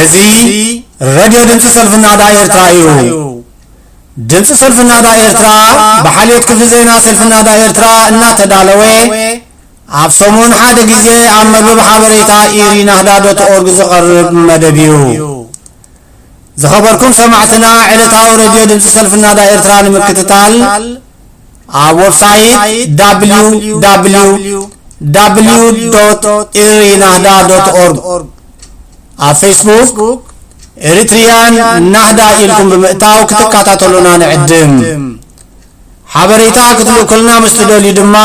እዚ ሬድዮ ድምፂ ሰልፊ ናዳ ኤርትራ እዩ። ድምፂ ሰልፊ ናዳ ኤርትራ ብሓልዮት ክፍሊ ዜና ሰልፊ ናዳ ኤርትራ እናተዳለወ ኣብ ሰሙን ሓደ ግዜ ኣብ መርበብ ሓበሬታ ኢሪ ናህዳ ዶት ኦርግ ዝቐርብ መደብ እዩ። ዝኸበርኩም ሰማዕትና፣ ዕለታዊ ሬድዮ ድምፂ ሰልፊ ናዳ ኤርትራ ንምክትታል ኣብ ዌብሳይት www ኢሪ ናህዳ ዶት ኦርግ፣ ኣብ ፌስቡክ ኤሪትሪያን ናህዳ ኢልኩም ብምእታው ክትከታተሉና ንዕድም። ሓበሬታ ክትልእኩልና ምስ ትደልዩ ድማ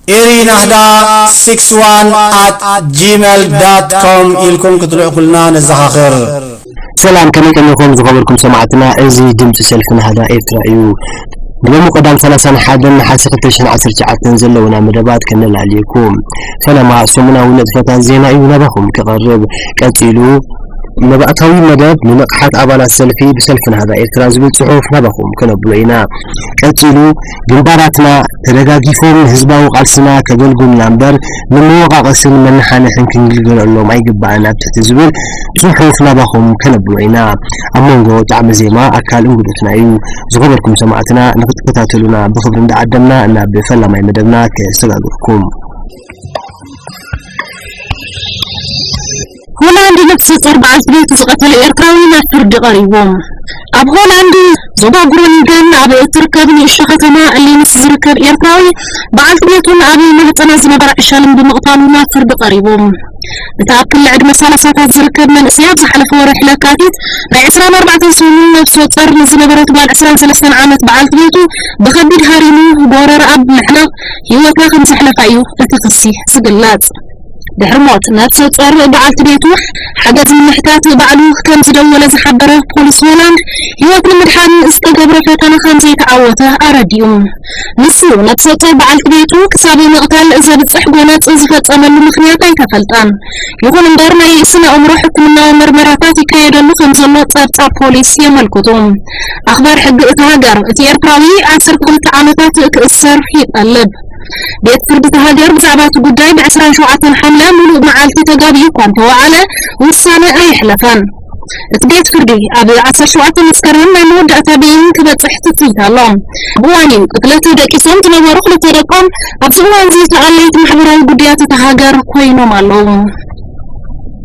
ኢሪ ናህዳ ሲክስ ዋን ኣት ጂሜል ዳት ኮም ኢልኩም ክትልእኩልና ነዘኻኽር። ሰላም፣ ከመይ ቀኒኹም ዝኸበርኩም ሰማዕትና? እዚ ድምፂ ሰልፊ ናህዳ ኤርትራ እዩ። ንሎሚ ቀዳም ሰላሳን ሓደን ነሓሰ ክልተ ሽሕን ዓሰርተ ትሽዓተን ዘለውና መደባት ከነላልየኩም። ፈለማ ሰሙናዊ ንጥፈታት ዜና እዩ ናባኹም ክቐርብ። ቀጺሉ መባእታዊ መደብ ንንቕሓት ኣባላት ሰልፊ ብሰልፊ ናህዳ ኤርትራ ዝብል ጽሑፍ ናባኹም ከነብሎ ኢና። ቀጺሉ ግንባራትና ተደጋጊፎም ንህዝባዊ ቃልስና ከገልጉልና እምበር ንመወቓቐስን መነሓንሕን ክንግልገለሎም ኣይግባእን ኣብ ትሕቲ ዝብል ጽሑፍ ናባኹም ከነብሎ ኢና። ኣብ መንጎ ጣዕመ ዜማ ኣካል እንግዶትና እዩ። ዝኸበርኩም ሰማዕትና ንክትከታተሉና ብኽብሪ እንዳዓደምና ናብ ፈላማይ መደብና ከሰጋግርኩም። ሆላንድ ነፍሰ ጡር በዓልቲ ቤቱ ዝቐተለ ኤርትራዊ ናብ ፍርዲ ቀሪቡ። ኣብ ሆላንድ ዞባ ግሮኒንገን ኣብ እትርከብ ንእሽቶ ከተማ ሊንስ ዝርከብ ኤርትራዊ በዓልቲ ቤቱን ኣብ ማህፀና ዝነበረ ዕሸልን ብምቕታሉ ናብ ፍርዲ ቀሪቡ። እቲ ኣብ ክሊ ዕድመ ሰላሳታት ዝርከብ መንእሰይ ኣብ ዝሓለፈ ወርሒ ለካቲት ናይ ዕስራን ኣርባዕተን ሰሙን ነፍሰ ጡር ንዝነበረት ጓል ዕስራን ሰለስተን ዓመት በዓልቲ ቤቱ ብኸቢድ ሃሪሙ ብወረራ ኣብ ምሕናቕ ህይወታ ከም ዘሕለፋ እዩ እቲ ክሲ ዝግለጽ። ድሕሪ ሞት ነፍሰ ጡር በዓልቲ ቤቱ ሓገዝ ንምሕታት ባዕሉ ከም ዝደወለ ዝሓበረ ፖሊስ ሆላንድ፣ ህይወት ንምድሓን ዝተገብረ ፈተነ ከም ዘይተዓወተ ኣረዲኡ። ንሱ ነፍሰ ጡር በዓልቲ ቤቱ ክሳብ ምቕታል ዘብጽሕ ጎነጽ ዝፈጸመሉ ምኽንያት ኣይተፈልጠን። ይኹን እምበር ናይ ስነ ኣእምሮ ሕክምናዊ ምርመራታት ይካየደሉ ከም ዘሎ ጸብጻብ ፖሊስ የመልክቱ። ኣኽባር ሕጊ እታ ሃገር እቲ ኤርትራዊ ዓሰርተ ክልተ ዓመታት ክእሰር ይጠልብ። ቤት ፍርዲ እታ ሃገር ብዛዕባ እቲ ጉዳይ ብ ዕስራን ሸውዓተን ሓምለ ምሉእ መዓልቲ ተጋቢኡ እኳ እንተወዓለ ውሳነ ኣየሕለፈን። እቲ ቤት ፍርዲ ኣብ ዓሰርተ ሸውዓተ መስከረም ናይ መወዳእታ ብይን ክበጽሕ ትጽቢት ኣሎ። ኣብ እዋን እዩ ቅትለት ደቂሶም ዝነበሩ ክልተ ደቆም ኣብዚ እዋን እዚ ተኣለይቲ ማሕበራዊ ጉዳያት እታ ሃገር ኮይኖም ኣለዉ።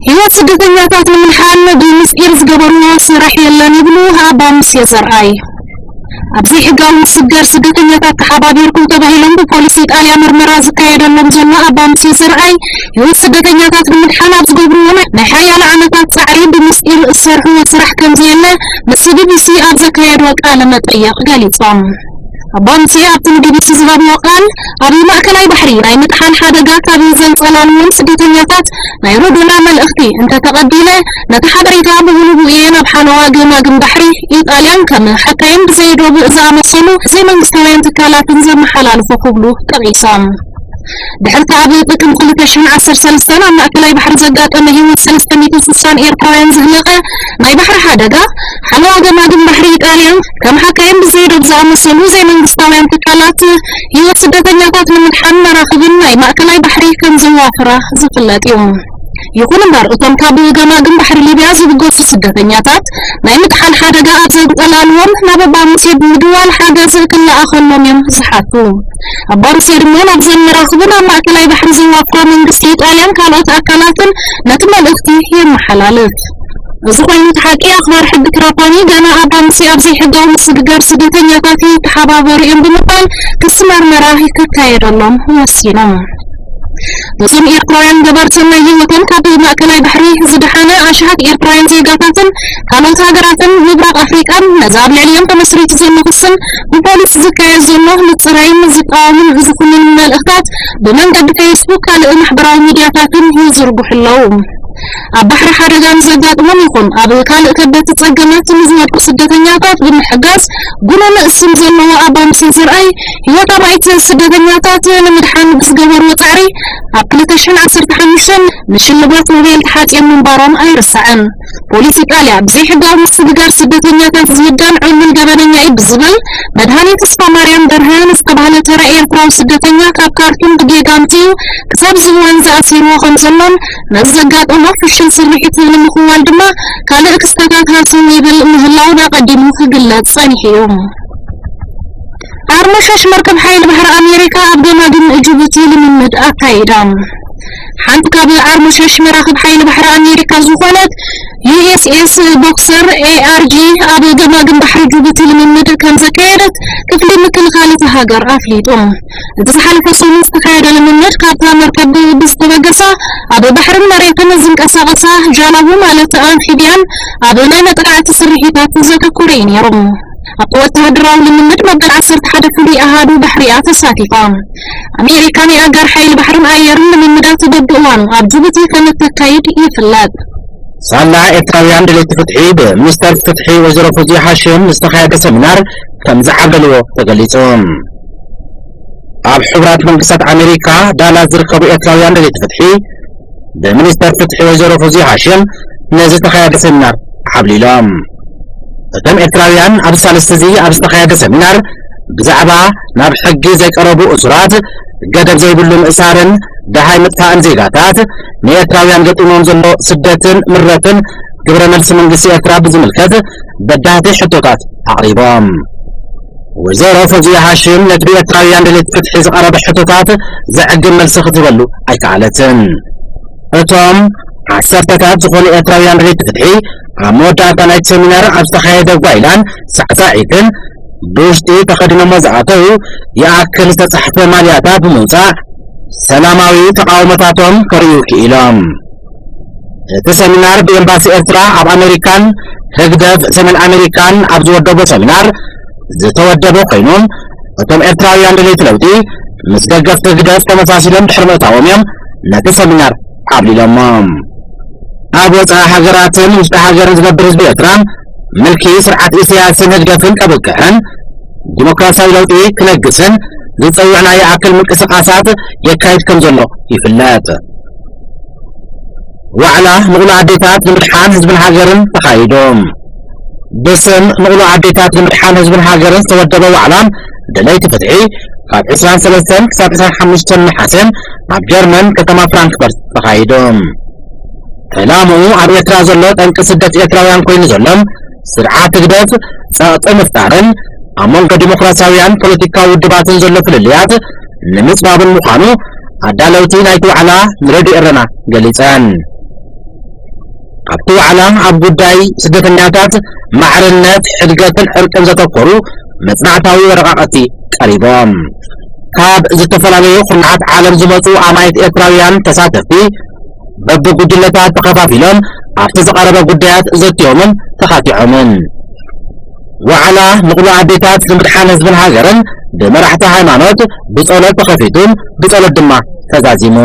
ህይወት ስደተኛታት ንምድሓን ብምስጢር ዝገበርዎ ስራሕ የለን ይብሉ ኣባ ሙሴ ዘርኣይ። ኣብ ዘይሕጋዊ ምስግጋር ስደተኛታት ተሓባቢርኩም ተባሂሎም ብፖሊስ ኢጣልያ ምርመራ ዝካየደሎም ዘሎ ኣባ ሙሴ ዘርኣይ፣ ህይወት ስደተኛታት ንምድሓን ኣብ ዝገብርዎ ናይ ሓያሎ ዓመታት ጻዕሪ ብምስጢር ዝሰርሕዎ ስራሕ ከም ዘየለ ምስ ቢቢሲ ኣብ ዘካየድዎ ቃለ መጠይቕ ገሊጾም። ኣባ ሙሴ ኣብቲ ንቢቢሲ ዝሃብዎ ቃል፣ ኣብ ማእከላይ ባሕሪ ናይ ምጥሓል ሓደጋ ካብ ዘንጸላልዎም ስደተኛታት ናይ ሮዶላ መልእኽቲ እንተተቐቢለ፣ ነቲ ሓበሬታ ብብንቡኡ እየ ናብ ሓለዋ ገማግም ባሕሪ ኢጣልያን ከም ሓካይም ብዘይ ዶብ ዝኣመሰሉ ዘይመንግስታውያን ትካላትን ዘመሓላልፎ ክብሉ ጠቒሶም። ድሕሪ እቲ ኣብ ጥቅምቲ ክልተ ሽሕን ዓሰርተ ሰለስተን ኣብ ማእከላይ ባሕሪ ዘጋጠመ ህይወት ሰለስተ ሚእትን ስሳን ኤርትራውያን ዘህለቐ ናይ ባሕሪ ሓደጋ፣ ሓለዋ ገማግም ባሕሪ ኢጣልያን ከም ሓካይም ብዘይ ዶብ ዝኣመሰሉ ዘይመንግስታውያን ትካላት ህይወት ስደተኛታት ንምድሓን መራኽብን ናይ ማእከላይ ባሕሪ ከም ዘዋፍራ ዝፍለጥ እዩ። ይኹን እምበር፣ እቶም ካብ ገማግም ባሕሪ ሊብያ ዝብገሱ ስደተኛታት፣ ናይ ምጥሓል ሓደጋ ኣብ ዘንጸላልዎም ናብ ኣባ ሙሴ ብምድዋል ሓገዝ ክለኣኸሎም እዮም ዝሓቱ። ኣባ ሙሴ ድማ ናብዘን መራኽብን ኣብ ማእከላይ ባሕሪ ዘዋፍራ መንግስቲ ኢጣልያን ካልኦት ኣካላትን ነቲ መልእኽቲ የመሓላልፍ። እዚ ኮይኑ እቲ ሓቂ፣ ኣኽባር ሕጊ ትራፓኒ ገና ኣባ ሙሴ ኣብ ዘይሕጋዊ ምስግጋር ስደተኛታት ይተሓባበሩ እዮም ብምባል ክሲ መርመራ ክካየደሎም ወሲኖም። ነዞም ኤርትራውያን ገባር ሰናይ ህይወቶም ካብ ማእከላይ ባሕሪ ዝደሓነ ኣሽሓት ኤርትራውያን ዜጋታትን ካልኦት ሃገራትን ምብራቕ ኣፍሪቃን ነዚ ኣብ ልዕሊኦም ተመስሪቱ ዘሎ ክስን ብፖሊስ ዝካየድ ዘሎ ምጽራይን ዝቃወምን ዝኹንን መልእኽታት ብመንገዲ ፌስቡክ ካልእ ማሕበራዊ ሚድያታትን ይዝርግሑ ኣለዉ። ኣብ ባሕሪ ሓደጋ ንዘጋጥሞም ይኹን ኣብ ካልእ ከበድቲ ጸገማት ንዝወድቁ ስደተኛታት ብምሕጋዝ ጉኑን ስም ዘለዎ ኣባ ሙሴ ዘርኣይ ህይወት ኣባይቲ ስደተኛታት ንምድሓን ብዝገበርዎ ጻዕሪ ኣብ ክልተ ሽሕን ዓሰርተ ሓሙሽተን ንሽልማት ኖቤል ተሓጽዮም ምንባሮም ኣይርሳዕን። ፖሊስ ኢጣልያ ብዘይሕጋዊ ምስግጋር ስደተኛታት ዝህዳን ዕሉል ገበነኛ እዩ ብዝብል መድሃኔ ተስፋማርያም በርሀ ንዝተባ ተራ ኤርትራዊ ስደተኛ ካብ ካርቱም ብጌጋ ኣምጺኡ ክሳብ ዝእዋን ዝኣሲርዎ ከም ዘሎን ነዚ ዘጋጠሞ ፍሽል ስርሒት ንምኽዋል ድማ ካልእ ክስተታት ሃስዩ ይብል ምህላውን ኣቐዲሙ ክግለጽ ጸኒሑ እዩ። ኣርሞሸሽ መርከብ ሓይሊ ባሕሪ ኣሜሪካ ኣብ ገማግም ጅቡቲ ልምምድ ኣካይዳ። ሓንቲ ካብ ኣርሞሸሽ መራኽብ ሓይሊ ባሕሪ ኣሜሪካ ዝኾነት ዩ ኤስ ኤስ ቦክሰር ኤ ኣር ጂ ኣብ ገማግም ባሕሪ ጅቡቲ ልምምድ ከም ዘካየደት ክፍሊ ምክልኻል እታ ሃገር ኣፍሊጡ። እቲ ዝሓለፈ ሰሙን ዝተኻየደ ልምምድ ካብታ መርከብ ብዝተበገሳ ኣብ ባሕርን መሬትን ዝንቀሳቐሳ ጃላቡ ማለት ኣምፊብያን ኣብ ናይ መጥቃዕቲ ስርሒታት ዘተኮረ እዩ ነይሩ። ኣብቲ ወተሃደራዊ ልምምድ መበል ዓሰርተ ሓደ ፍሉይ ኣሃዱ ባሕሪ እያ ተሳቲፋ። ኣሜሪካ ናይ ኣጋር ሓይሊ ባሕርን ኣየርን ልምምዳት በብእዋኑ ኣብ ጅቡቲ ከም እተካይድ ይፍለጥ። ሳላ ኤርትራውያን ደለይቲ ፍትሒ ብሚኒስተር ፍትሒ ወይዘሮ ፎዝያ ሃሽም ዝተኻየደ ሰሚናር ከም ዝዓብለልዎ ተገሊጹ። ኣብ ሕቡራት መንግስታት ኣሜሪካ ዳላስ ዝርከቡ ኤርትራውያን ደለይቲ ፍትሒ ብሚኒስተር ፍትሒ ወይዘሮ ፎዝያ ሃሽም ነዚ ዝተኻየደ ሰሚናር ዓብሊሎም። እቶም ኤርትራውያን ኣብ ሳልስቲ እዚ ኣብ ዝተኻየደ ሰሚናር ብዛዕባ ናብ ሕጊ ዘይቀረቡ እሱራት፣ ገደብ ዘይብሉ ምእሳርን ደሃይ ምጥፋእን ዜጋታት፣ ንኤርትራውያን ገጢሞም ዘሎ ስደትን ምረትን ግብረ መልሲ መንግስቲ ኤርትራ ብዝምልከት በዳህቲ ሕቶታት ኣቕሪቦም። ወይዘሮ ፈውዝያ ሃሽም ነቲ ብኤርትራውያን ደለይቲ ፍትሒ ዝቐረበ ሕቶታት ዘዕግብ መልሲ ክትህበሉ ኣይከኣለትን። እቶም ዓሰርተታት ዝኾኑ ኤርትራውያን ደለይቲ ፍትሒ ኣብ መወዳእታ ናይቲ ሰሚናር ኣብ ዝተኻየደ ጓይላን ሳዕሳዒትን ብውሽጢ ተኸዲኖሞ ዝኣተዉ ይኣክል ዝተጻሕፈ ማልያታት ብምውጻእ ሰላማዊ ተቓውሞታቶም ከርእዩ ክኢሎም። እቲ ሰሚናር ብኤምባሲ ኤርትራ ኣብ ኣሜሪካን ህግደፍ ሰሜን ኣሜሪካን ኣብ ዝወደቦ ሰሚናር ዝተወደበ ኮይኑ፣ እቶም ኤርትራውያን ደለይቲ ለውጢ ምስ ደገፍቲ ህግደፍ ተመሳሲሎም ድሕሪ ምእታዎም እዮም ነቲ ሰሚናር ዓብሊሎሞ። ኣብ ወጻኢ ሃገራትን ውሽጢ ሃገርን ዝነብር ህዝቢ ኤርትራ ምልኪ ስርዓት ኢሳያስን ህግደፍን ከብቅዕን ዲሞክራሲያዊ ለውጢ ክነግስን ዝጸውዕ ናይ ይኣክል ምንቅስቓሳት የካይድ ከም ዘሎ ይፍለጥ። ዋዕላ ንቑሎ ኣዴታት ንምድሓን ህዝብን ሃገርን ተኻይዱ። ብስም ንቑሎ ኣዴታት ንምድሓን ህዝብን ሃገርን ዝተወደበ ዋዕላ ደለይቲ ፍትሒ ካብ ዕስራን ሰለስተን ክሳብ ዕስራን ሓሙሽተን ነሓሰ ኣብ ጀርመን ከተማ ፍራንክፈርት ተኻይዱ። ዕላምኡ ኣብ ኤርትራ ዘሎ ጠንቂ ስደት ኤርትራውያን ኮይኑ ዘሎ ስርዓት ህግደፍ ጸቕጢ ምፍጣርን ኣብ መንጎ ዲሞክራሲያውያን ፖለቲካዊ ውድባትን ዘሎ ፍልልያት ንምጽባብን ምዃኑ ኣዳለውቲ ናይቲ ዋዕላ ንሬድዮ ኤረና ገሊጸን። ኣብቲ ዋዕላ ኣብ ጉዳይ ስደተኛታት፣ ማዕርነት፣ ሕድገትን ዕርቅን ዘተኮሩ መጽናዕታዊ ወረቓቕቲ ቀሪቦም። ካብ ዝተፈላለዩ ኩርናዓት ዓለም ዝመጹ ኣማኢት ኤርትራውያን ተሳተፍቲ በብጉጅለታት ተኸፋፊሎም ኣብቲ ዝቐረበ ጉዳያት ዘትዮምን ተኻቲዖምን። ዋዕላ ንቑሎ ኣዴታት ንምድሓን ህዝብን ሃገርን ብመራሕቲ ሃይማኖት ብጸሎት ተኸፊቱ፣ ብጸሎት ድማ ተዛዚሙ።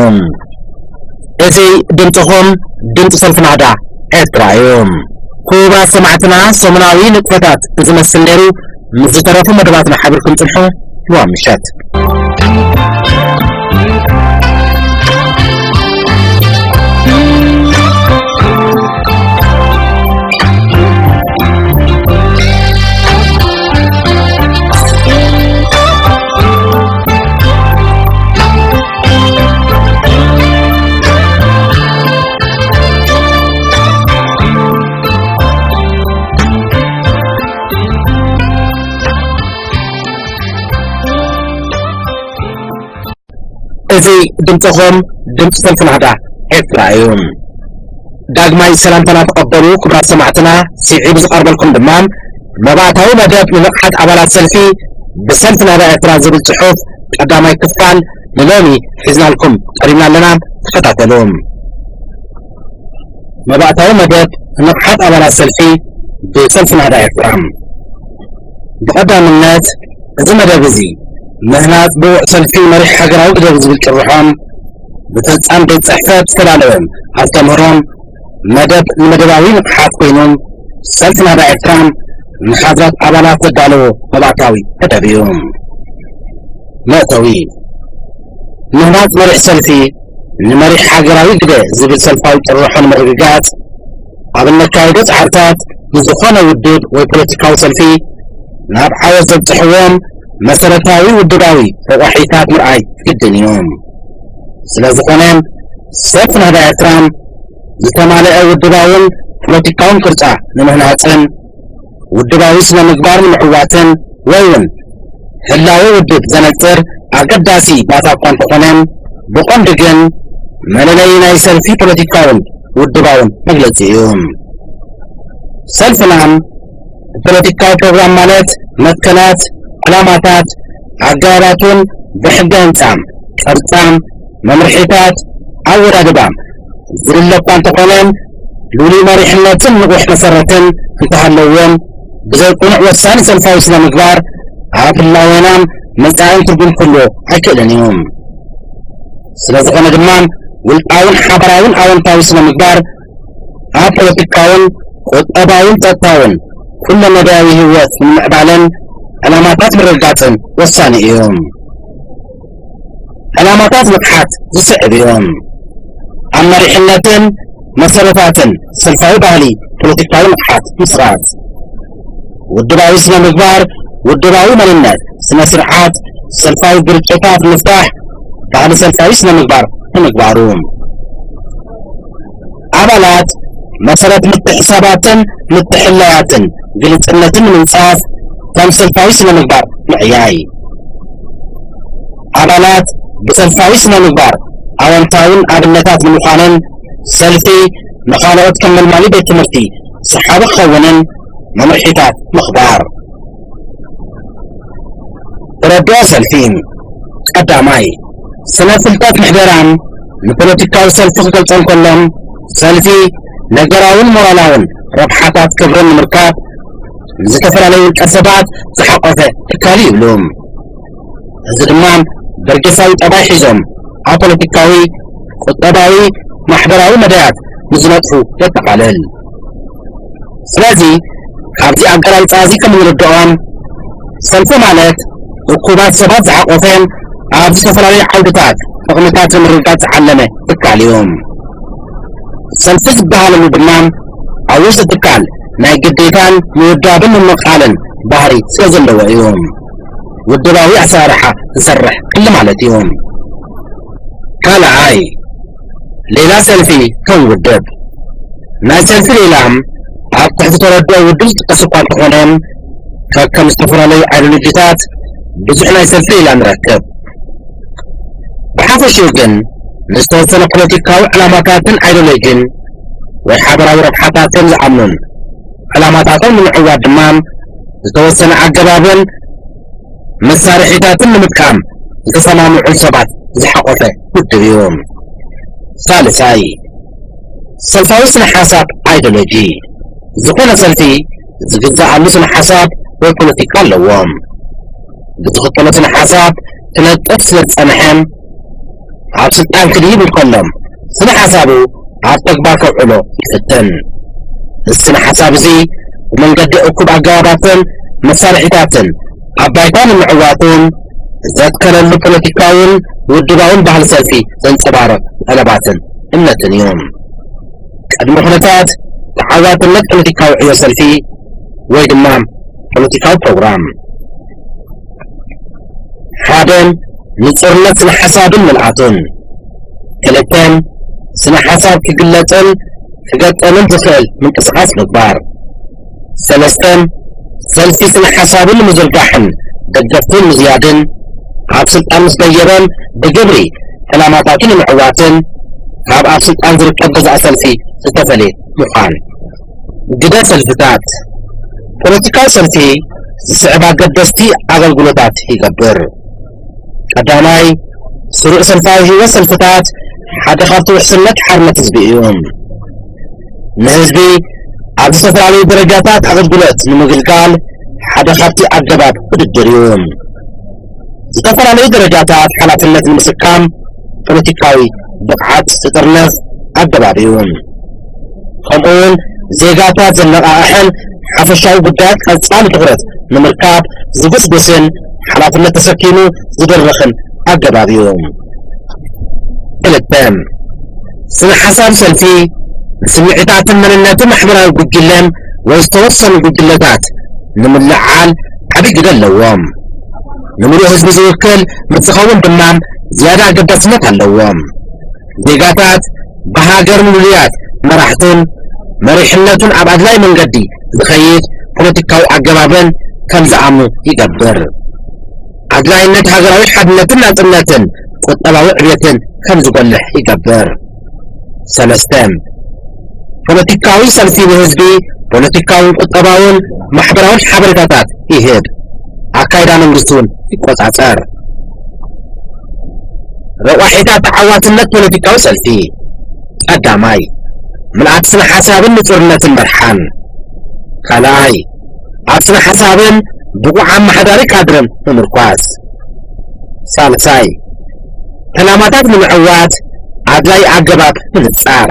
እዚ ድምጽኹም ድምጺ ሰልፊ ናህዳ ኤርትራ እዩ። ክቡራት ሰማዕትና፣ ሰሙናዊ ንጥፈታት ዝመስል ነይሩ። ምስ ዝተረፉ መደባትና ሓቢርኩም ጽንሑ። ልዋ ምሸት። እዚ ድምጽኹም ድምጺ ሰልፊ ናህዳ ኤርትራ እዩ። ዳግማይ ሰላምታና ተቐበሉ ክቡራት ሰማዕትና። ስዒቡ ዝቐርበልኩም ድማ መባእታዊ መደብ ንንቕሓት ኣባላት ሰልፊ ብሰልፊ ናህዳ ኤርትራ ዝብል ጽሑፍ ቀዳማይ ክፋል ንሎሚ ሒዝናልኩም ቀሪብና ኣለና። ተኸታተሉ። መባእታዊ መደብ ንቕሓት ኣባላት ሰልፊ ብሰልፊ ናህዳ ኤርትራ። ብቐዳምነት፣ እዚ መደብ እዚ ምህናጽ ብውዕ ሰልፊ መሪሕ ሃገራዊ ግደብ ዝብል ጭርሖም ብፈጻም ቤት ጽሕፈት ዝተዳለወ ኣስተምህሮን መደብ ንመደባዊ ንቕሓት ኮይኖም ሰልፊ ናህዳ ኤርትራ ንሓድራት ኣባላት ዘዳለዎ መባእታዊ መደብ እዩ። መእተዊ፣ ምህናጽ መሪሕ ሰልፊ ንመሪሕ ሃገራዊ ግደ ዝብል ሰልፋዊ ጭርሖ ንምርግጋጽ፣ ኣብ እነካይዶ ጻዕርታት ንዝኾነ ውድብ ወይ ፖለቲካዊ ሰልፊ ናብ ዓወት ዘብጽሕዎም መሰረታዊ ውድባዊ ረቋሒታት ምርኣይ ግድን እዩ። ስለዝኾነ ሰልፊ ናህዳ ኤርትራ ዝተማለአ ውድባውን ፖለቲካውን ቅርጻ ንምህናጽን ውድባዊ ስነ ምግባር ንምዕዋትን ወይ እውን ህላወ ውድብ ዘነጽር ኣገዳሲ ባታ እኳ እንተኾነ፣ ብቐንዱ ግን መለለዪ ናይ ሰልፊ ፖለቲካውን ውድባውን መግለጺ እዩ። ሰልፍና ፖለቲካዊ ፕሮግራም ማለት መትከላት፣ ዕላማታት፣ ኣገባባቱን ብሕገ ህንጻ፣ ቅርጻ፣ መምርሒታት፣ ኣወዳድባ ዝልለ እኳ እንተኾነ፣ ልሉይ መሪሕነትን ንቑሕ መሰረትን እንተሃለዎም፣ ብዘይ ቅኑዕ ወሳኒ ሰልፋዊ ስነ ምግባር ኣብ ህላዌና መጻኢን ትርጉም ክህልዎ ኣይክእልን እዩ። ስለዝኾነ ድማ ውልቃውን ሓበራውን ኣወንታዊ ስነ ምግባር ኣብ ፖለቲካውን ቁጠባውን ጸጥታውን ኩለመዳያዊ ህይወት ንምምዕባልን ዕላማታት ምርግጋጽን ወሳኒ እዩ። ዕላማታት ምቕሓት ዝስዕብ እዩ። ኣብ መሪሕነትን መሰረታትን ሰልፋዊ ባህሊ ፖለቲካዊ ንቕሓት ምስራጽ። ውድባዊ ስነ ምግባር፣ ውድባዊ መንነት፣ ስነ ስርዓት፣ ሰልፋዊ ግርጭታት ምፍታሕ፣ ባህሊ ሰልፋዊ ስነ ምግባር ንምግባሩ። ኣባላት መሰረት ምትሕሳባትን ምትሕላያትን ግልጽነትን ንምንጻፍ ከም ሰልፋዊ ስነ ምግባር ምዕያይ። ኣባላት ብሰልፋዊ ስነ ምግባር ኣወንታውን ኣብነታት ንምዃንን ሰልፊ ንኻልኦት ከም መልማሊ ቤት ትምህርቲ ሰሓቢ ክኸውንን መምርሒታት ምኽባር። ተረድኦ ሰልፊ። ቀዳማይ፣ ስነ ፍልጠት ምሕደራን ንፖለቲካዊ ሰልፊ ክገልጾ እንከሎ፣ ሰልፊ ነገራውን ሞራላውን ረብሓታት ክብርን ንምርካብ ንዝተፈላለዩ ውልቀ ሰባት ዝሓቆፈ ትካል እዩ ይብሉ። እዚ ድማ በርጌሳዊ ጠባይ ሒዞም ኣብ ፖለቲካዊ፣ ቁጠባዊ፣ ማሕበራዊ መዳያት ንዝነጥፉ የጠቓልል። ስለዚ ካብዚ ኣገላልጻ እዚ ከም እንርድኦ፣ ሰልፊ ማለት እኩባት ሰባት ዝሓቆፈ ኣብ ዝተፈላለዩ ዓውድታት ጥቕምታት ንምርግጋጽ ዝዓለመ ትካል እዩ። ሰልፊ ዝበሃለሉ ድማ ኣብ ውሽጢ ትካል ናይ ግዴታን ምውዳብን ምምቕቓልን ባህሪ ስለ ዘለዎ እዩ። ውድባዊ ኣሰራርሓ ዝሰርሕ ክሊ ማለት እዩ። ካልኣይ፣ ሌላ ሰልፊ ከም ውድብ። ናይ ሰልፊ ሌላ ኣብ ትሕቲ ተረድኦ ውድብ ዝጥቀስ እኳ እንተኾነ፣ ከከም ዝተፈላለዩ ኣይዲዮሎጂታት ብዙሕ ናይ ሰልፊ ሌላ ንረክብ። ብሓፈሽኡ ግን ንዝተወሰነ ፖለቲካዊ ዕላማታትን ኣይዲዮሎጂን ወይ ሓበራዊ ረብሓታትን ዝኣምኑን ዕላማታቶም ንምዕዋት ድማ ዝተወሰነ ኣገባብን መሳርሒታትን ንምጥቃም ዝተሰማምዑን ሰባት ዝሓቆፈ ውድብ እዩ። ሳልሳይ፣ ሰልፋዊ ስነ ሓሳብ ኣይዲዮሎጂ። ዝኾነ ሰልፊ ዝግዛኣሉ ስነ ሓሳብ ወይ ፖለቲካ ኣለዎ። ብዝኽተሎ ስነ ሓሳብ ክነጥፍ ስለ ዝጸንሐ ኣብ ስልጣን ክድይብ እንከሎ ስነ ሓሳቡ ኣብ ተግባር ከውዕሎ ይፍትን። እዚ ስነ ሓሳብ እዚ ብመንገዲ እኩብ ኣገባባትን መሳርሒታትን ኣብ ባይታ ንምዕዋቱን ዘትከለሉ ፖለቲካውን ውድባውን ባህሊ ሰልፊ ዘንጸባርቕ ጠለባትን እምነትን እዩ። ቅድመ ኩነታት ተዓዋትነት ፖለቲካዊ ዕዮ ሰልፊ ወይ ድማ ፖለቲካዊ ፕሮግራም። ሓደ፣ ንጹርነት ስነ ሓሳብን ምልኣቱን። ክልተ፣ ስነ ሓሳብ ክግለጽን ክገጠምን ዝኽእል ምንቅስቓስ ምግባር። ሰለስተ፣ ሰልፊ ስነ ሓሳቡ ንምዝርጋሕን ደገፍቱ ንምዝያድን ኣብ ስልጣን ምስ ደየበ ብግብሪ ዕላማታቱ ንምዕዋትን ካብ ኣብ ስልጣን ዝርከብ ገዛእ ሰልፊ ዝተፈልየ ምዃን። ግደ ሰልፍታት። ፖለቲካዊ ሰልፊ ዝስዕብ ኣገደስቲ ኣገልግሎታት ይገብር። ቀዳማይ፣ ስሩዕ ሰልፋዊ ህይወት ሰልፍታት ሓደ ካብቲ ውሕስነት ሓርነት ህዝቢ እዩ። ንህዝቢ ኣብ ዝተፈላለዩ ደረጃታት ኣገልግሎት ንምግልጋል ሓደ ካብቲ ኣገባብ ውድድር እዩ። ዝተፈላለዩ ደረጃታት ሓላፍነት ንምስካም ፖለቲካዊ ብቕዓት ዝጥርነፍ ኣገባብ እዩ። ከምኡውን ዜጋታት ዘነቓቕሕን ሓፈሻዊ ጉዳያት ቀጻሊ ትኹረት ንምርካብ ዝጉስጉስን ሓላፍነት ተሰኪሙ ዝድርኽን ኣገባብ እዩ። ክልተ፣ ስነ ሓሳብ ሰልፊ ንስምዒታትን መንነትን ማሕበራዊ ጉጅለን ወይ ዝተወሰኑ ጉጅለታት ንምልዕዓል ዓቢ ግደ ኣለዎም። ንምሉእ ህዝቢ ዝውክል ምስ ዝኸውን ድማ ዝያዳ ኣገዳስነት ኣለዎ። ዜጋታት ብሃገር ምሉያት መራሕትን መሪሕነቱን ኣብ ኣድላይ መንገዲ ዝኸይድ ፖለቲካዊ ኣገባብን ከም ዝኣምኑ ይገብር። ኣድላይነት ሃገራዊ ሓድነትን ናጽነትን ቁጠባዊ ዕብየትን ከም ዝጎልሕ ይገብር። ሰለስተ፣ ፖለቲካዊ ሰልፊ ንህዝቢ ፖለቲካውን ቁጠባውን ማሕበራውን ሓበሬታታት ይህብ። ኣካይዳ መንግስቲ እውን ይቆጻጸር። ረቋሒታት ተዓዋትነት ፖለቲካዊ ሰልፊ። ቀዳማይ፣ ምልኣት ስነ ሓሳብን ንጹርነትን መርሓን። ካልኣይ፣ ኣብ ስነ ሓሳብን ብቑዕ ኣመሓዳሪ ካድርን ምምርኳስ። ሳልሳይ፣ ዕላማታት ንምዕዋት ኣድላይ ኣገባብ ምንጻር።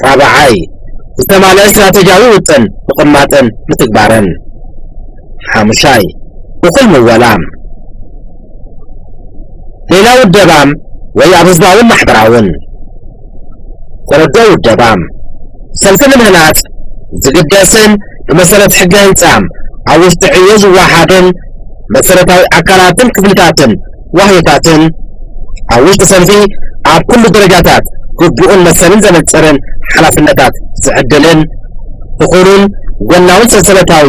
ራብዓይ፣ ዝተማልአ ስትራተጂያዊ ውጥን ምቕማጥን ምትግባርን። ሓሙሻይ፣ እኹል ምወላ። ሌላ ውደባም ወይ ኣብ ህዝባውን ማሕበራውን ተረድኦ ውደባም ሰልፊ ንምህናጽ ዝግደስን ብመሰረት ሕገ ህንጻ ኣብ ውሽጢ ዕዮ ዝወሃብን መሰረታዊ ኣካላትን ክፍልታትን ዋህዮታትን ኣብ ውሽጢ ሰልፊ ኣብ ኩሉ ደረጃታት ግቡእን መሰልን ዘነጽርን ሓላፍነታት ዝዕድልን እኹልን ጎናውን ሰንሰለታዊ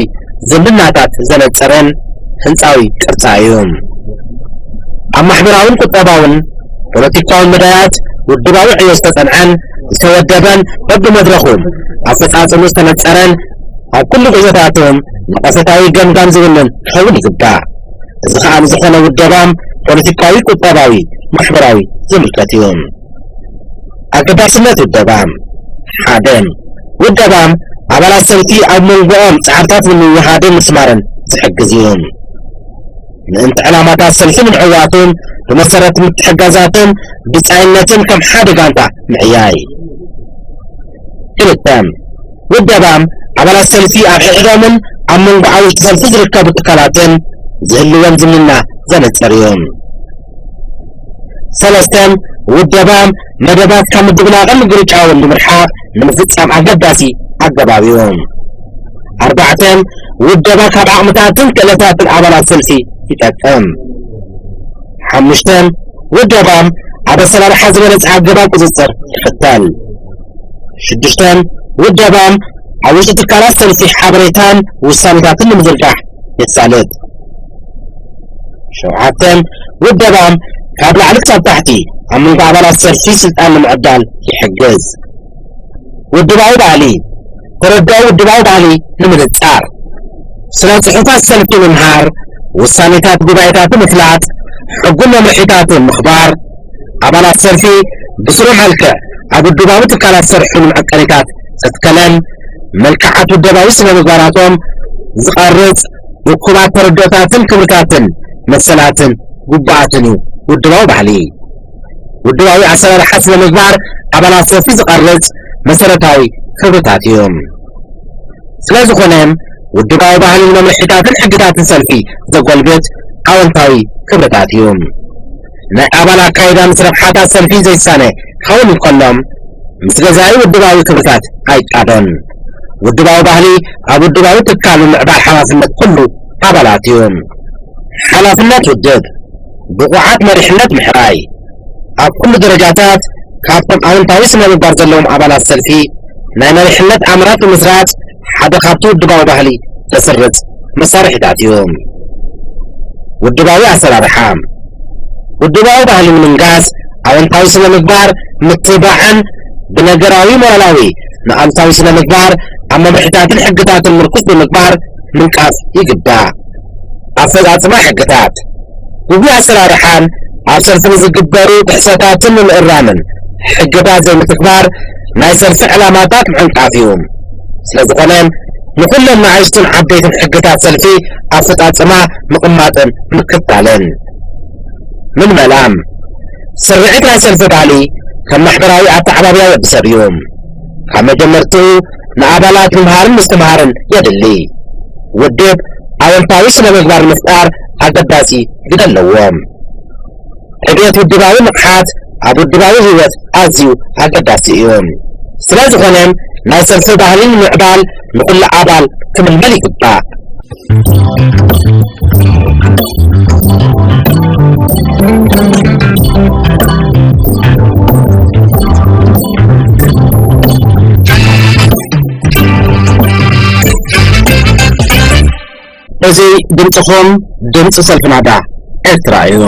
ዝምድናታት ዘነጽርን ህንጻዊ ቅርጻ እዩ። ኣብ ማሕበራውን ቁጠባውን ፖለቲካውን መዳያት ውድባዊ ዕዮ ዝተጸንዐን ዝተወደበን በብመድረኹ ኣፈጻጽሙ ዝተነጸረን ኣብ ኩሉ ጉዕዞታቶም ነቐፈታዊ ገምጋም ዝውንን ክኸውን ይግባእ። እዚ ከኣ ንዝኾነ ውደባም ፖለቲካዊ፣ ቁጠባዊ፣ ማሕበራዊ ዝምልከት እዩ። ኣገዳስነት ውደባ። ሓደ፣ ውደባ ኣባላት ሰልፊ ኣብ መንጎኦም ጻዕርታት ንምውሃድን ምስማርን ዝሕግዝ እዩ። ምእንቲ ዕላማታት ሰልፊ ንምዕዋቱን ብመሰረት ምትሕጋዛትን ብጻይነትን ከም ሓደ ጋንታ ምዕያይ። ክልተ፣ ውደባ ኣባላት ሰልፊ ኣብ ሕድሕዶምን ኣብ መንጎ ዓውሽቲ ሰልፊ ዝርከቡ ትካላትን ዝህልዎም ዝምድና ዘነጽር እዩ። ሰለስተ፣ ውደባ መደባት ካብ ምድብላቕን ምግርጫውን ብምርሓቕ ንምፍጻም ኣገዳሲ ኣገባብ እዩ። ኣርባዕተ፣ ውደባ ካብ ዓቕምታትን ክእለታትን ኣባላት ሰልፊ ይጠቅም። ሓሙሽተ፣ ውደባ ኣብ ኣሰራርሓ ዝበለጸ ኣገባብ ቁጽጽር ይኽተል። ሽዱሽተ፣ ውደባ ኣብ ውሽጢ ትካላት ሰልፊ ሓበሬታን ውሳኔታትን ንምዝርጋሕ የሳልጥ። ሸውዓተ፣ ውደባ ካብ ላዕሊ ክሳብ ታሕቲ ኣብ መንጎ ኣባላት ሰልፊ ስልጣን ንምዕዳል ይሕግዝ። ውድባዊ ባህሊ። ተረድኦ ውድባዊ ባህሊ ንምንጻር፣ ስነ ጽሑፋት ሰልፊ ምምሃር፣ ውሳኔታት ጉባኤታት ምፍላጥ፣ ሕጉን መምርሒታትን ምኽባር፣ ኣባላት ሰልፊ ብስሩዕ መልክዕ ኣብ ውድባዊ ትካላት ዝሰርሑ ንመዐቀኒታት ዘትከለን መልክዓት ውደባዊ ስነ ምግባራቶም ዝቐርጽ ርኩባት ተረድኦታትን ክብርታትን መሰላትን ግቡኣትን እዩ ውድባዊ ባህሊ። ውድባዊ ኣሰራርሓ ስነ ምግባር ኣባላት ሰልፊ ዝቐርጽ መሰረታዊ ክብርታት እዩ። ስለ ዝኾነ ውድባዊ ባህሊ ንመምርሒታትን ሕግታትን ሰልፊ ዘጎልብት ኣወንታዊ ክብርታት እዩ። ናይ ኣባል ኣካይዳ ምስ ረብሓታት ሰልፊ ዘይሳነ ክኸውን እንከሎ ምስ ገዛኢ ውድባዊ ክብርታት ኣይጣዶን። ውድባዊ ባህሊ ኣብ ውድባዊ ትካል ምምዕባል ሓላፍነት ኩሉ ኣባላት እዩ። ሓላፍነት ውድብ ብቑዓት መሪሕነት ምሕራይ። ኣብ ኩሉ ደረጃታት ካብቶም ኣወንታዊ ስነ ምግባር ዘለዎም ኣባላት ሰልፊ ናይ መሪሕነት ኣምራት ብምስራጽ ሓደ ካብቲ ውድባዊ ባህሊ ዘስርጽ መሳርሒታት እዩ። ውድባዊ ኣሰራርሓ። ውድባዊ ባህሊ ንምንጋስ ኣወንታዊ ስነ ምግባር ምትብባዕን ብነገራዊ ሞራላዊ ንኣሉታዊ ስነ ምግባር ኣብ መምርሒታትን ሕግታትን ምርኩስ ብምግባር ምንቃፍ ይግባእ። ኣፈጻጽማ ሕግታት። ግጉይ ኣሰራርሓን ኣብ ሰልፊ ንዝግበሩ ጥሕሰታትን ንምእራምን ሕግታት ዘይምትግባር ናይ ሰልፊ ዕላማታት ምዕንቃፍ እዩ። ስለ ዝኾነ ንኹሎም ንኣሽቱን ዓበይትን ሕግታት ሰልፊ ኣፈጻጽማ ምቕማጥን ምክታልን። ምልመላ። ስርዒት ናይ ሰልፊ ባህሊ ከም ማሕበራዊ ኣተዓባብያ ወዲ ሰብ እዩ። ካብ መጀመርትኡ ንኣባላት ምምሃርን ምስትምሃርን የድሊ። ውድብ ኣወንታዊ ስነ ምግባር ንምፍጣር ኣገዳሲ ግደ ኣለዎ። ዕብየት ውድባዊ ንቕሓት ኣብ ውድባዊ ህይወት ኣዝዩ ኣገዳሲ እዩ። ስለ ዝኾነ ናይ ሰልፊ ባህሊ ንምዕባል ንኹሉ ኣባል ክምልመል ይግባእ። እዚ ድምፅኹም ድምፂ ሰልፊ ናዳ ኤርትራ እዩ።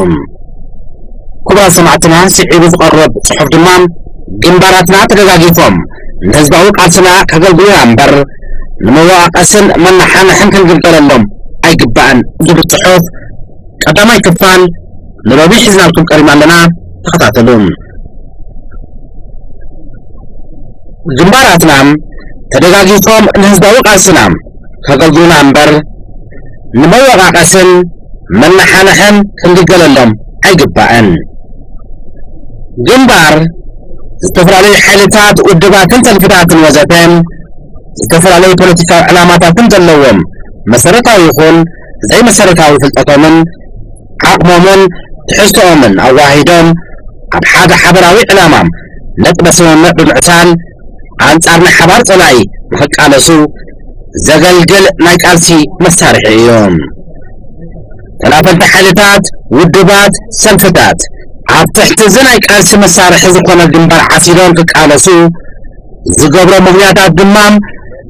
ክቡራት ሰማዕትና፣ ስዒቡ ዝቐርብ ጽሑፍ ድማ፣ ግንባራትና ተደጋጊፎም ንህዝባዊ ቃልስና ከገልግሉና እምበር፣ ንመወቃቀስን መነሓንሕን ክንግልገለሎም ኣይግባእን ዝብል ጽሑፍ ቀዳማይ ክፋል ንሎሚ ሒዝናልኩም ቀሪብና ኣለና። ተኸታተሉ። ግንባራትና ተደጋጊፎም ንህዝባዊ ቃልስና ከገልግሉና እምበር፣ ንመወቃቀስን መነሓንሕን ክንግልገለሎም ኣይግባእን። ግንባር ዝተፈላለዩ ሓይልታት፣ ውድባትን ሰልፍታትን ወዘተ ዝተፈላለዩ ፖለቲካዊ ዕላማታትን ዘለዎም መሰረታዊ ይኹን ዘይመሰረታዊ ፍልጠቶምን ዓቕሞምን ትሕዝቶኦምን ኣዋሂዶም ኣብ ሓደ ሓበራዊ ዕላማ ነጥበ ስምምዕ ብምዕሳል ኣንጻር ናይ ሓባር ጸላኢ ንኽቃለሱ ዘገልግል ናይ ቃልሲ መሳርሒ እዩ። ተናፈልቲ ሓይልታት፣ ውድባት፣ ሰልፍታት ኣብ ትሕቲ እዚ ናይ ቃልሲ መሳርሒ ዝኾነ ግንባር ዓሲሎም ክቃለሱ ዝገብሮ ምኽንያታት ድማ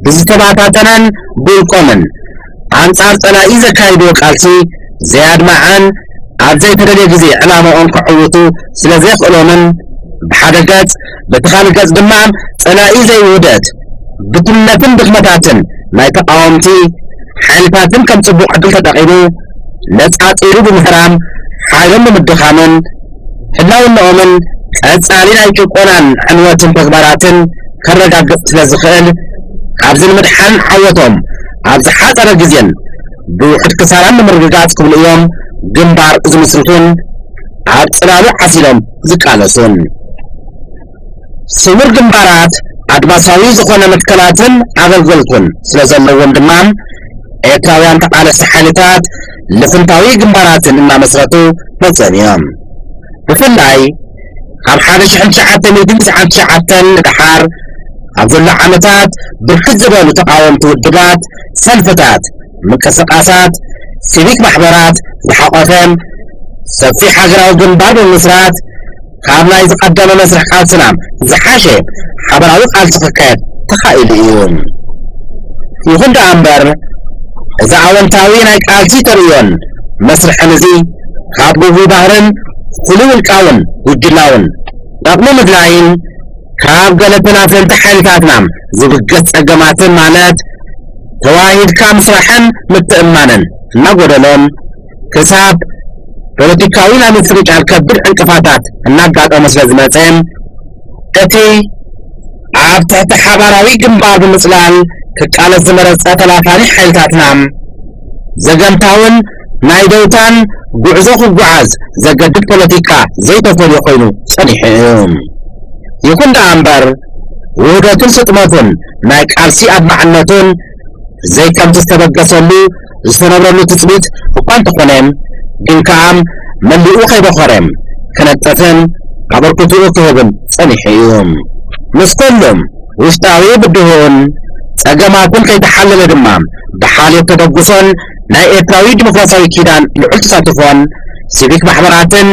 ብዝተባታተነን ብውልቆምን ኣንጻር ጸላኢ ዘካይድዎ ቃልሲ ዘያድማዐን ኣብ ዘይተደልየ ግዜ ዕላማኦም ከዕውቱ ስለ ዘየኽእሎምን ብሓደ ገጽ፣ በቲ ካልእ ገጽ ድማ ጸላኢ ዘይውህደት ብድለትን ድኽመታትን ናይ ተቓወምቲ ሓይልታትን ከም ጽቡቕ ዕድል ተጠቒሙ ነጻጺሩ ብምሕራም ሓይሎም ብምድኻምን ህላውነኦምን ቀጻሊ ናይ ጭቆናን ዕንወትን ተግባራትን ከረጋግጽ ስለ ዝኽእል፣ ካብዚ ንምድሓን ዓወቶም ኣብ ዝሓጸረ ግዜን ብውሑድ ክሳራን ንምርግጋጽ ክብሉ እዮም ግንባር ዝምስርቱን ኣብ ጽላሉ ዓሲሎም ዝቃለሱን። ስሙር ግንባራት ኣድማሳዊ ዝኾነ መትከላትን ኣገልገልቱን ስለ ዘለዎም ድማ፣ ኤርትራውያን ተቓለስቲ ሓይልታት ልፍንታዊ ግንባራትን እናመስረቱ መጽኦም እዮም። ብፍላይ ካብ ሓደ ሽሕን ትሽዓተ ሚእትን ትስዓን ትሽዓተን ንደሓር ኣብ ዘሎ ዓመታት ብርክት ዝበሉ ተቓወምቲ ውድባት፣ ሰልፍታት፣ ምንቅስቃሳት፣ ሲቪክ ማሕበራት ዝሓቆፈ ሰፊሕ ሃገራዊ ግንባር ብምምስራት ካብ ናይ ዝቐደመ መስርሕ ቃልስና ዝሓሸ ሓበራዊ ቃልሲ ክካየድ ተኻኢሉ እዩ። ይኹን ደኣ እምበር፣ እዚ ኣወንታዊ ናይ ቃልሲ ተርእዮን መስርሕን እዚ ካብ ግጉይ ባህርን ፍሉይ ውልቃውን ጉጅላውን ረቕሚ ምድላይን ካብ ገለ ተናፈልቲ ሓይልታትና ዝብገስ ጸገማትን ማለት ተዋሂድካ ምስራሕን ምትእምማንን እናጎደሎም ክሳብ ፖለቲካዊ ናይ ምፍንጫል ከቢድ ዕንቅፋታት እናጋጠሞ ስለ ዝመጸ፣ እቲ ኣብ ትሕቲ ሓባራዊ ግንባር ብምጽላል ክቃለስ ዝመረጸ ተላፋኒ ሓይልታትና ዘገምታውን ናይ ደውታን ጉዕዞ ክጓዓዝ ዘገድድ ፖለቲካ ዘይተፈልዮ ኮይኑ ጸኒሑ እዩ። ይኹን ደኣ እምበር፣ ውህደቱን ስጥመቱን ናይ ቃልሲ ኣድማዕነቱን ዘይከምቲ ዝተበገሰሉ ዝተነብረሉ ትጽቢት እኳ እንተኾነ፣ ግን ከኣ መሊኡ ከይበኾረ ክነጥፍን ኣበርክትኡ ክህብን ጸኒሑ እዩ። ምስ ኩሎም ውሽጣዊ ብድሆን ጸገማትን ከይተሓለለ ድማ፣ ብሓልዮት ተበግሶን ናይ ኤርትራዊ ዲሞክራሲያዊ ኪዳን ልዑል ተሳትፎን ሲቪክ ማሕበራትን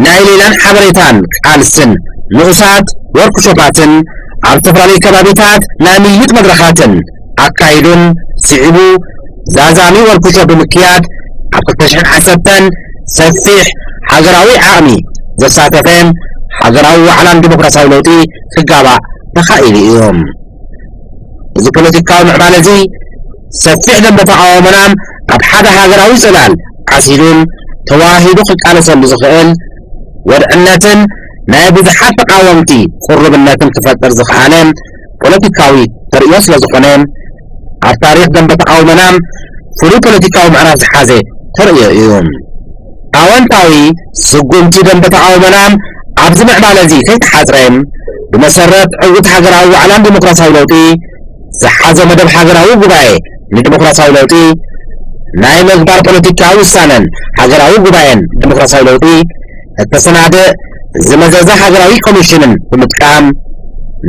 ናይ ሌላን ሓበሬታን ቃልስን ንኡሳት ወርክሾፓትን ኣብ ዝተፈላለዩ ከባቢታት ናይ ምይይጥ መድረኻትን ኣካይዱን ስዒቡ፣ ዛዛሚ ወርክሾፕ ብምክያድ ኣብ ክልተ ሽሕን ዓሰርተን ሰፊሕ ሃገራዊ ዓቕሚ ዘሳተፈ ሃገራዊ ዋዕላን ዲሞክራሲያዊ ለውጢ ክጋባእ ተኻኢሉ እዩ። እዚ ፖለቲካዊ ምዕባለ እዚ ሰፊሕ ደንበ ተቓውሞና ኣብ ሓደ ሃገራዊ ጽላል ዓሲሉን ተዋሂዱ ክቃለሰሉ ዝኽእል ወድዕነትን ናይ ብዙሓት ተቓወምቲ ቅሩብነትን ክፈጥር ዝኸኣለ ፖለቲካዊ ተርእዮ ስለ ዝኾነ፣ ኣብ ታሪኽ ደንበ ተቓውሞና ፍሉይ ፖለቲካዊ ምዕራፍ ዝሓዘ ተርእዮ እዩ። ኣወንታዊ ስጉምቲ ደንበ ተቓውሞና ኣብዚ ምዕባለ እዚ ከይተሓጽረ፣ ብመሰረት ዕዉት ሃገራዊ ዋዕላን ዲሞክራሲያዊ ለውጢ ዝሓዞ መደብ ሃገራዊ ጉባኤ ንዲሞክራሲያዊ ለውጢ ናይ ምግባር ፖለቲካዊ ውሳነን ሃገራዊ ጉባኤን ዲሞክራሲያዊ ለውጢ እተሰናድእ ዝመዘዘ ሃገራዊ ኮሚሽንን ብምጥቃም፣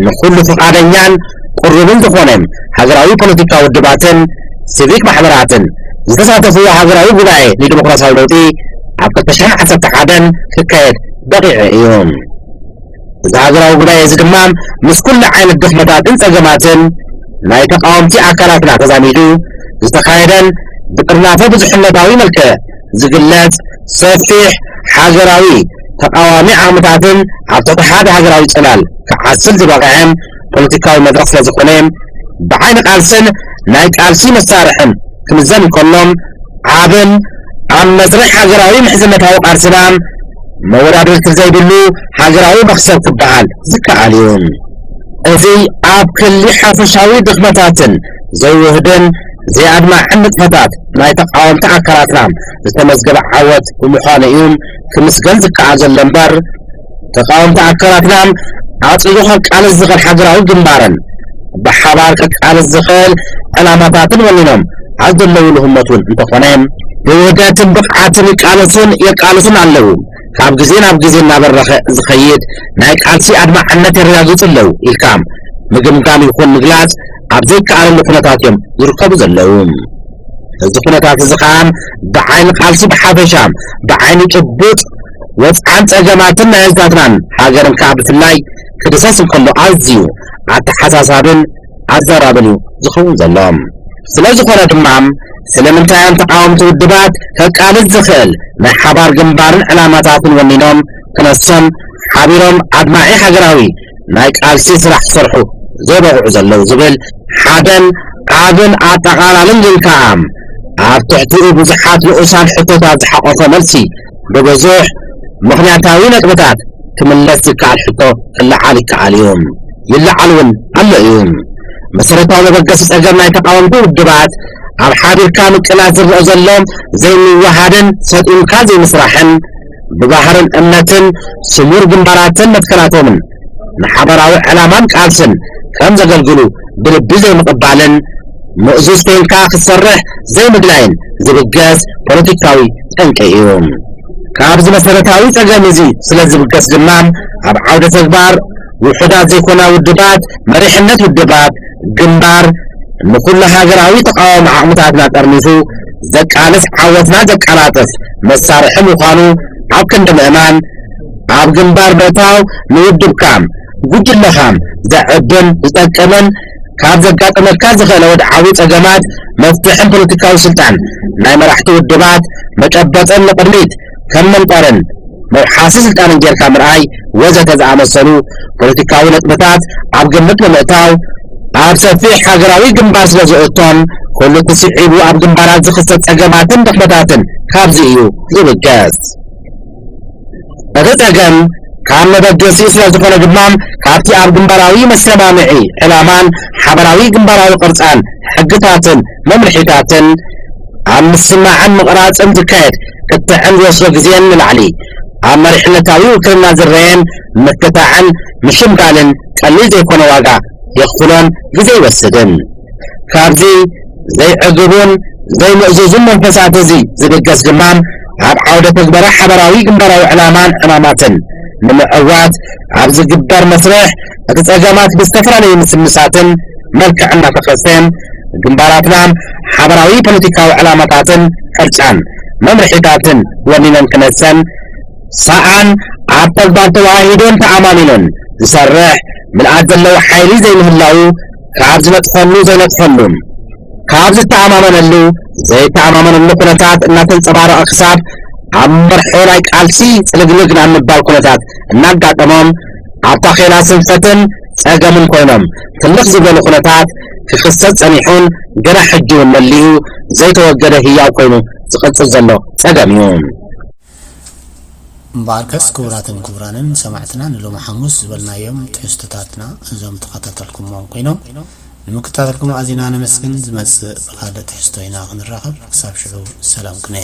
ንኹሉ ፍቓደኛን ቅሩብን ዝኾነ ሃገራዊ ፖለቲካዊ ውድባትን ሲቪክ ማሕበራትን ዝተሳተፍዎ ሃገራዊ ጉባኤ ንዲሞክራሲያዊ ለውጢ ኣብ ክልተ ሽሕን ዓሰርተ ሓደን ክካየድ በቒዑ እዩ። እዚ ሃገራዊ ጉባኤ እዚ ድማ ምስ ኩሉ ዓይነት ድኽመታትን ጸገማትን ናይ ተቃወምቲ ኣካላትና ተዛሚዱ ዝተኻየደን ብጥርናፈ ብዙሕነታዊ መልክዕ ዝግለጽ ሰፊሕ ሃገራዊ ተቃዋሚ ዓቕምታትን ኣብ ትሕቲ ሓደ ሃገራዊ ጽላል ክዓስል ዝበቕዐን ፖለቲካዊ መድረኽ ስለ ዝኾነ፣ ብዓይኒ ቃልስን ናይ ቃልሲ መሳርሕን ክምዘን እንከሎ፣ ዓብን ኣብ መስርሕ ሃገራዊ ምሕዝነታዊ ቃልስና መወዳድርቲ ዘይብሉ ሃገራዊ መኽሰብ ክበሃል ዝከኣል እዩ። እዚ ኣብ ክሊ ሓፈሻዊ ድኽመታትን ዘይውህድን ዘይኣድማዕን ንጥፈታት ናይ ተቃወምቲ ኣካላትና ዝተመዝገበ ዓወት ብምዃኑ እዩ ክምስገን ዝከኣል ዘሎ እምበር፣ ተቃወምቲ ኣካላትና ኣጽቢቑ ከቃልስ ዝኽእል ሃገራዊ ግንባርን ብሓባር ከቃልስ ዝኽእል ዕላማታትን ወኒኖም ኣብ ዘለውሉ ህሞት እውን እንተኾነ፣ ብውህደትን ብቕዓትን ይቃለሱን የቃልሱን ኣለዉ። ካብ ግዜ ናብ ግዜ እናበረኸ ዝኸይድ ናይ ቃልሲ ኣድማዕነት የረጋግጹ ኣለዉ ኢልካ ምግምጋም ይኹን ምግላጽ ኣብ ዘይከኣለሉ ኩነታት እዮም ዝርከቡ ዘለዉ። እዚ ኩነታት እዚ ኸኣ ብዓይኒ ቃልሲ ብሓፈሻ፣ ብዓይኒ ጭቡጥ ወጽዓን ጸገማትን ናይ ህዝብታትናን ሃገርን ከኣ ብፍላይ ክድሰስ እንከሎ ኣዝዩ ኣተሓሳሳብን ኣዘራብን እዩ ዝኸውን ዘሎ። ስለ ዝኾነ ድማ ስለምንታይ እዮም ተቃወምቲ ውድባት ከቃልስ ዝኽእል ናይ ሓባር ግንባርን ዕላማታትን ወኒኖም ክነሶም ሓቢሮም ኣድማዒ ሃገራዊ ናይ ቃልሲ ስራሕ ክሰርሑ ዘይበቕዑ ዘለዉ ዝብል ሓደን ዓብን ኣጠቓላልን ግን ከኣ ኣብ ትሕቲኡ ብዙሓት ንኡሳን ሕቶታት ዝሓቆፈ መልሲ ብብዙሕ ምኽንያታዊ ነጥብታት ክምለስ ዝከኣል ሕቶ ክለዓል ይከኣል እዩ፣ ይለዓል እውን ኣሎ እዩ። መሰረታዊ መበገሲ ጸገም ናይ ተቃወምቲ ውድባት ኣብ ሓቢርካ ምቅላስ ዝረአ ዘሎ ዘይምውሃድን ሰጢምካ ዘይምስራሕን ብባህርን እምነትን ስሙር ግንባራትን መትከላቶምን ንሓበራዊ ዕላማን ቃልስን ከም ዘገልግሉ ብልቢ ዘይምቕባልን ምእዙዝ ኮንካ ክትሰርሕ ዘይምድላይን ዝብገስ ፖለቲካዊ ጠንቂ እዩ። ካብዚ መሰረታዊ ጸገም እዚ ስለ ዝብገስ ድማ ኣብ ዓውደ ተግባር ውሑዳት ዘይኮና ውድባት፣ መሪሕነት ውድባት፣ ግንባር ንኩሉ ሃገራዊ ተቃዋሚ ዓቕምታትና ጠርኒፉ ዘቃልስ ዓወትና ዘቀላጥፍ መሳርሒ ምዃኑ ኣብ ክንዲ ምእማን ኣብ ግንባር ምእታው ንውድብካ ጉጅለኻ ዘዕብን ዝጠቅምን ካብ ዘጋጥመካ ዝኽእል ወድዓዊ ጸገማት መፍትሕን ፖለቲካዊ ስልጣን ናይ መራሕቲ ውድባት መጨበጥን ንቕድሚት ከም መንጠርን መውሓሲ ስልጣንን ጌርካ ምርኣይ ወዘተ ዝኣመሰሉ ፖለቲካዊ ነጥብታት ኣብ ግምት ብምእታው ኣብ ሰፊሕ ሃገራዊ ግንባር ስለ ዝእቶን ኩሉ እቲ ስዒቡ ኣብ ግንባራት ዝኽሰት ጸገማትን ድኽመታትን ካብዚ እዩ ዝብገስ። እቲ ጸገም ካብ መበገሲኡ ስለ ዝኾነ ድማ ካብቲ ኣብ ግንባራዊ መሰማምዒ ዕላማን ሓበራዊ ግንባራዊ ቅርጻን ሕግታትን መምርሒታትን ኣብ ምስማዕን ምቕራጽን ዝካየድ ክትዕን ዝወስዶ ግዜን ንላዕሊ ኣብ መሪሕነታዊ ውክልና ዝረየን ምክታዕን ምሽምጋልን ቀሊል ዘይኮነ ዋጋ የኽፍሎን ግዜ ይወስድን። ካብዚ ዘይዕግቡን ዘይምእዙዙን መንፈሳት እዚ ዝብገስ ድማ ኣብ ዓውደ ተግባራ ሓበራዊ ግንባራዊ ዕላማን ዕማማትን ንምዕዋት ኣብ ዝግበር መስርሕ እቲ ጸገማት ብዝተፈላለዩ ምስምሳትን መልክዕ እናተኸስተ ግንባራትና ሓበራዊ ፖለቲካዊ ዕላማታትን ቅርጻን መምርሒታትን ወኒነን ክነሰን ሰኣን ኣብ ተግባር ተዋሂዶን ተኣማሚኖን ዝሰርሕ ምልኣት ዘለዎ ሓይሊ ዘይምህላዉ ካብ ዝነጥፈሉ ዘይነጥፈሉ ካብ ዝተኣማመነሉ ዘይተኣማመነሉ ኩነታት እናተንጸባረቐ ክሳብ ኣብ መርሖ ናይ ቃልሲ ጽልግልግ ናብ ምባል ኩነታት እናጋጠሞም ኣብ ታኼላ ስንፈትን ጸገምን ኮይኖም ትልኽ ዝበሉ ኩነታት ክኽሰት ጸኒሑን ገና ሕጂ እውን መሊኡ ዘይተወገደ ህያው ኮይኑ ዝቕጽል ዘሎ ጸገም እዩ። እምበኣርከስ ክቡራትን ክቡራንን ሰማዕትና ንሎሚ ሓሙስ ዝበልናዮም ትሕዝቶታትና እዞም ተኸታተልኩሞም ኮይኖም ንምክታተልኩም ኣዚና ነመስግን። ዝመጽእ ብኻልእ ትሕዝቶ ኢና ክንራኸብ። ክሳብ ሽዑ ሰላም ቅነ።